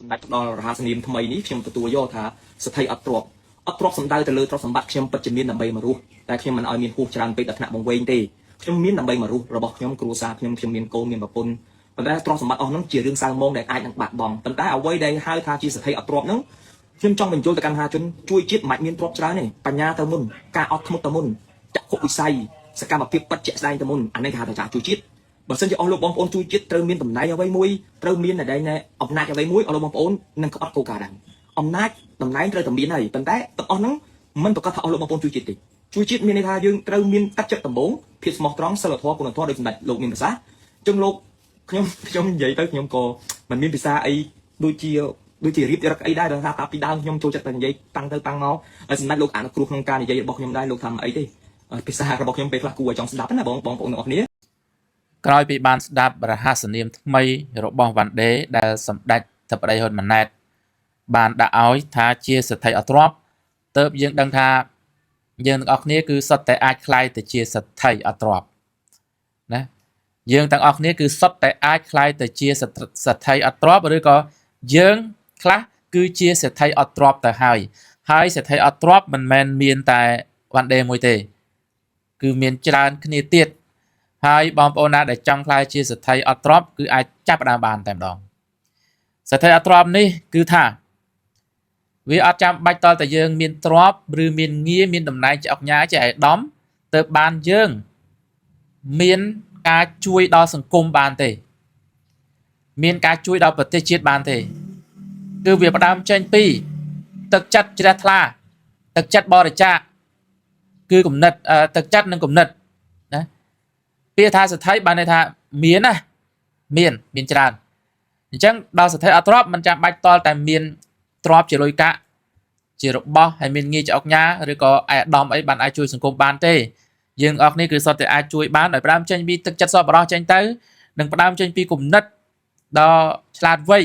សម្ដេចផ្ដល់រហស្សនាមថ្មីនេះខ្ញុំទទួលយកថាសទ្ធិអត់ទ្រព្យអត់ទ្រព្យសំដៅទៅលើទ្រព្យសម្បត្តិខ្ញុំពិតជាមានដើម្បីមករស់តែខ្ញុំមិនឲ្យមានហួសច្រើនពេកដល់ថ្នាក់បង្វែងទេខ្ញុំមានដើម្បីមករស់របស់ខ្ញុំគ្រួសារខ្ញុំខ្ញុំមានកូនមានប្រពន្ធប៉ុន្តែទ្រព្យសម្បត្តិអស់ហ្នឹងជារឿងសៅមងដែលអាចនឹងបាត់បង់ប៉ុន្តែអ្វីដែលហៅថាជាសទ្ធិអត់ទ្រព្យហ្នឹងខ្ញុំចង់បញ្យល់ទៅកាន់មហាជនជួយជាតិមិនមានទ្រព្យច្រើនទេបញ្ញាទៅមុនការអត់ធ្មត់ទៅមុនចក្ខុវិស័យសកម្មភាពពិតជាក់ស្ដែងទៅមុនអានេះគេហៅថាចាជួយជាតិបើសិនជាអស់លោកបងប្អូនជួយជាតិត្រូវមានតំណែងអ្វីមួយត្រូវមានតែអំណាចអ្វីមួយអស់លោកបងប្អូននឹងក្បត់គោលការណ៍ដែរអំណាចតំណែងត្រូវតែមានហើយប៉ុន្តែទាំងអស់ហ្នឹងមិនប្រកាសថាអស់លោកបងប្អូនជួយជាតិទេជួយជាតិមានន័យថាយើងត្រូវមានទឹកចិត្តដំបូងភាពស្មោះត្រង់សិលធម៌គុណធម៌ដោយសម្ដេចលោកមានប្រសាសន៍ចឹងលោកខ្ញុំខ្ញុំនិយាយទៅខ្ញុំក៏មិនមានភាសាអីដូចជាដូចជារៀបរឹកអីដែរដល់ថាតាពីដើមខ្ញុំចូលចិត្តតែនិយាយតាំងទៅតាំងមកហើយសម្ដេចលោកអនុគ្រោះក្នុងការនិយាយរបស់ខ្ញុំដែរលោកថាមិនអីទេភាសារបស់ខ្ញុំពេលខ្លះគួរឲ្យចង់ស្ដាប់ណាបងបងប្អូនទាំងអស់គ្នា ក្រោយពីបានស្ដាប់រហស្សនាមថ្មីរបស់វ៉ាន់ដេដែលសម្ដេចធិបតីហ៊ុនម៉ាណែតបានដាក់ឲ្យថាជាសេដ្ឋីអត់ទ្រព្យទើបយើងដឹងថាយើងទាំងអស់គ្នាគឺសុទ្ធតែអាចក្លាយទៅជាសេដ្ឋីអត់ទ្រព្យណាយើងទាំងអស់គ្នាគឺសុទ្ធតែអាចក្លាយទៅជាសេដ្ឋីអត់ទ្រព្យឬក៏យើងខ្លះគឺជាសេដ្ឋីអត់ទ្រព្យទៅហើយហើយសេដ្ឋីអត់ទ្រព្យមិនមែនមានតែវ៉ាន់ដេមួយទេគឺមានច្រើនគ្នាទៀតហើយបងប្អូនណាដែលចង់ក្លាយជាសេដ្ឋីអត់ទ្រព្យគឺអាចចាប់ផ្ដើមបានតែម្ដងសេដ្ឋីអត់ទ្រព្យនេះគឺថាវាអត់ចាំបាច់តតែយើងមានទ្រព្យឬមានងារមានតំណែងជាអុកញ៉ាជាឯកឧត្តមទៅបានយើងមានការជួយដល់សង្គមបានទេមានការជួយដល់ប្រទេសជាតិបានទេគឺវាផ្ដើមចេញពីទឹកចិត្តជ្រះថ្លាទឹកចិត្តបរិច្ចាគគឺគំនិតទឹកចិត្តនិងគំនិតណាពាក្យថាសេដ្ឋីបានន័យថាមានណាមានមានច្រើនអញ្ចឹងដល់សេដ្ឋីអត់ទ្រព្យមិនចាំបាច់តតែមានទ្រព្យជាលុយកាក់ជារបស់ហើយមានងារជាអុកញ៉ាឬក៏ឯកឧត្តមអីបានអាចជួយសង្គមបានទេយើងអស់គ្នាគឺសុទ្ធតែអាចជួយបានដោយផ្ដើមចេញពីទឹកចិត្តសប្បុរសចេញទៅនិងផ្ដើមចេញពីគំនិតដ៏ឆ្លាតវៃ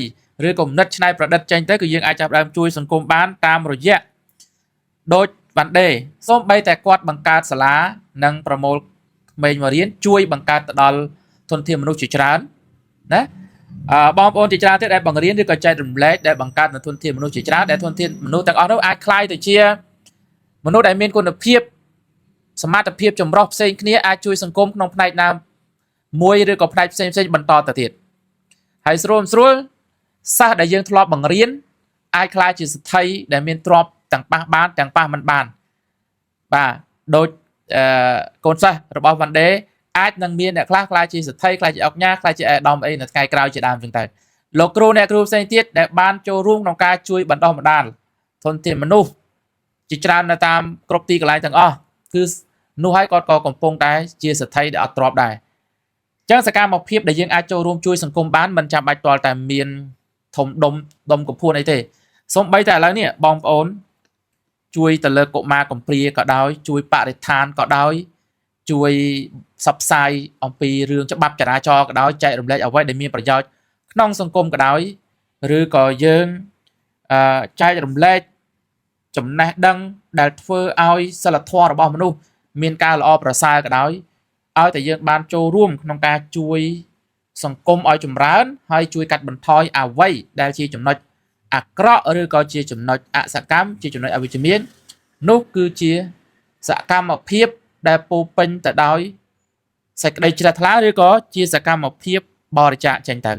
ឬគំនិតច្នៃប្រឌិតចេញទៅគឺយើងអាចចាប់ផ្ដើមជួយសង្គមបានតាមរយៈដូចវ៉ាន់ដេសូម្បីតែគាត់បង្កើតសាលានិងប្រមូលក្មេងមករៀនជួយបង្កើតទៅដល់ធនធានមនុស្សជាច្រើនណាអឺបងប្អូនជាច្រើនទៀតដែលបង្រៀនឬក៏ចែករំលែកដែលបង្កើតនៅធនធានមនុស្សជាច្រើនដែលធនធានមនុស្សទាំងអស់នោះអាចក្លាយទៅជាមនុស្សដែលមានគុណភាពសមត្ថភាពចម្រុះផ្សេងគ្នាអាចជួយសង្គមក្នុងផ្នែកណាមួយឬក៏ផ្នែកផ្សេងផ្សេងបន្តទៅទៀតហើយស្រួលស្រួលសិស្សដែលយើងធ្លាប់បង្រៀនអាចក្លាយជាសេដ្ឋីដែលមានទ្រព្យទាំងប៉ះបានទាំងប៉ះមិនបានបាទដូចអឺកូនសិស្សរបស់វ៉ាន់ដេអាចនឹងមានអ្នកខ្លះក្លាយជាសេដ្ឋីក្លាយជាអុកញ៉ាក្លាយជាអេដាមអីនៅថ្ងៃក្រោយជាដើមចឹងទៅលោកគ្រូអ្នកគ្រូផ្សេងទៀតដែលបានចូលរួមក្នុងការជួយបណ្ដុះបណ្ដាលធនធានមនុស្សជាច្រើននៅតាមគ្រប់ទីកន្លែងទាំងអស់គឺនោះហើយគាត់ក៏កំពុងតែជាសេដ្ឋីដែលអត់ទ្រព្យដែរចឹងសកម្មភាពដែលយើងអាចចូលរួមជួយសង្គមបានមិនចាំបាច់ទាល់តែមានធំដុំដុំកំភួនអីទេសូម្បីតែឥឡូវនេះបងប្អូនជួយទៅលើកុមារកំព្រាក៏ដោយជួយបរិស្ថានក៏ដោយជួយផ្សព្វផ្សាយអំពីរឿងច្បាប់ចរាចរណ៍ក៏ដោយចែករំលែកអ្វីដែលមានប្រយោជន៍ក្នុងសង្គមក៏ដោយឬក៏យើងអឺចែករំលែកចំណេះដឹងដែលធ្វើឲ្យសិលធម៌របស់មនុស្សមានការល្អប្រសើរក៏ដោយឲ្យតែយើងបានចូលរួមក្នុងការជួយសង្គមឲ្យចម្រើនហើយជួយកាត់បន្ថយអ្វីដែលជាចំណុចអាក្រក់ឬក៏ជាចំណុចអសកម្មជាចំណុចអវិជ្ជមាននោះគឺជាសកម្មភាពដែលពោពេញទៅដោយសេចក្តីជ្រះថ្លាឬក៏ជាសកម្មភាពបរិច្ចាគចេញទៅ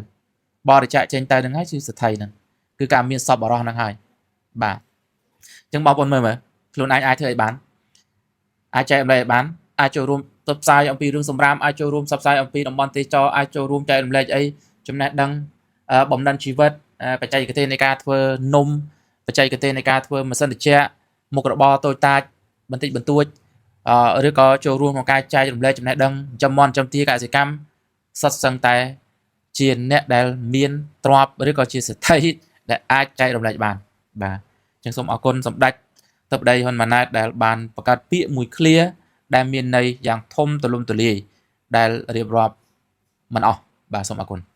បរិច្ចាគចេញទៅនឹងហើយគឺសទ្ធិហ្នឹងគឺការមានសប្បុរសហ្នឹងហើយបាទអញ្ចឹងបងប្អូនមើលមើលខ្លួនឯងអាចធ្វើអីបានអាចចែករំលែកបានអាចចូលរួមផ្សព្វផ្សាយអំពីរឿងសម្រាមអាចចូលរួមផ្សព្វផ្សាយអំពីតំបន់ទេសចរអាចចូលរួមចែករំលែកអីចំណេះដឹងបំណិនជីវិតបច្ចេកទេសនៃការធ្វើនំបច្ចេកទេសនៃការធ្វើម៉ាស៊ីនត្រជាក់មុខរបរតូចតាចបន្តិចបន្តួចឬក៏ចូលរួមក្នុងការចែករំលែកចំណេះដឹងចិញ្ចឹមមាន់ចិញ្ចឹមទាកសិកម្មសុទ្ធសឹងតែជាអ្នកដែលមានទ្រព្យឬក៏ជាសេដ្ឋីដែលអាចចែករំលែកបានបាទអញ្ចឹងសូមអរគុណសម្ដេចធិបតីហ៊ុនម៉ាណែតដែលបានបង្កើតពាក្យមួយឃ្លាដែលមានន័យយ៉ាងធំទូលំទូលាយដែលរៀបរាប់មិនអស់បាទសូមអរគុណ។